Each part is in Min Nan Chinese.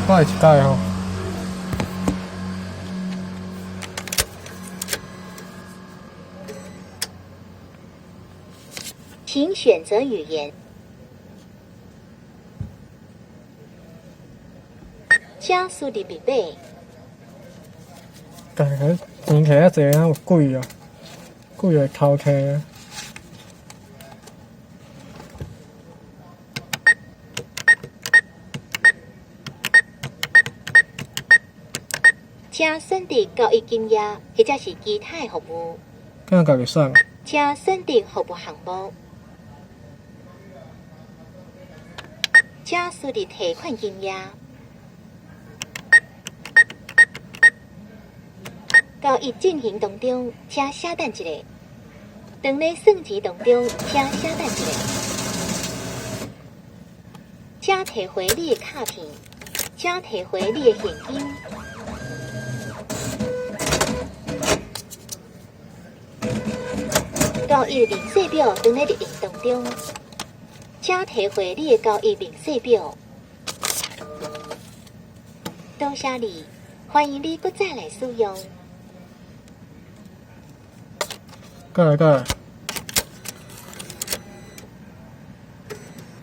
我會一擺吼。請選擇語言。請輸入密碼。但係錢摕遮濟，敢有鬼啊？鬼會偷摕。請選擇交易金額，或者是其他的服務。敢家己選？請選擇服務項目。請輸入提款金額。交易進行當中，請稍等一下。當咧算錢當中，請稍等一下。請提回你的卡片，請提回你的現金。交易明細表當咧入用當中，請提回你的交易明細表。多謝你，歡迎你閣再來使用。過來過來，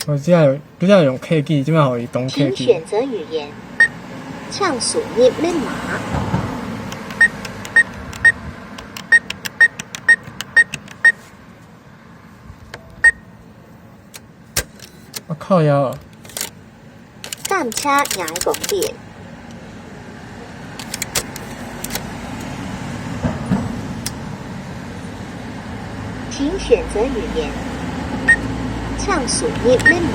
我只係拄才用客語，這擺予伊當客語。請選擇語言，請輸入密碼。我靠腰！監車贏的功能。請選擇語言，請輸入密碼。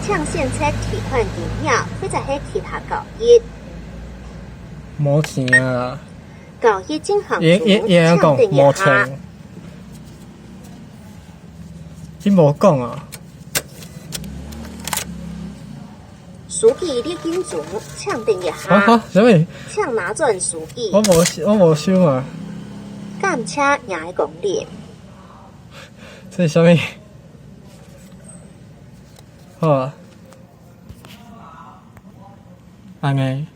請選擇提款金額或者係其他交易。無錢啊！交易進行伊伊伊按講無錢，伊無講啊。書記你緊張，請等一下。啊哈，啥物？請拿轉書記。我無收啊。監車贏的功能。這是啥物？好啊。按呢。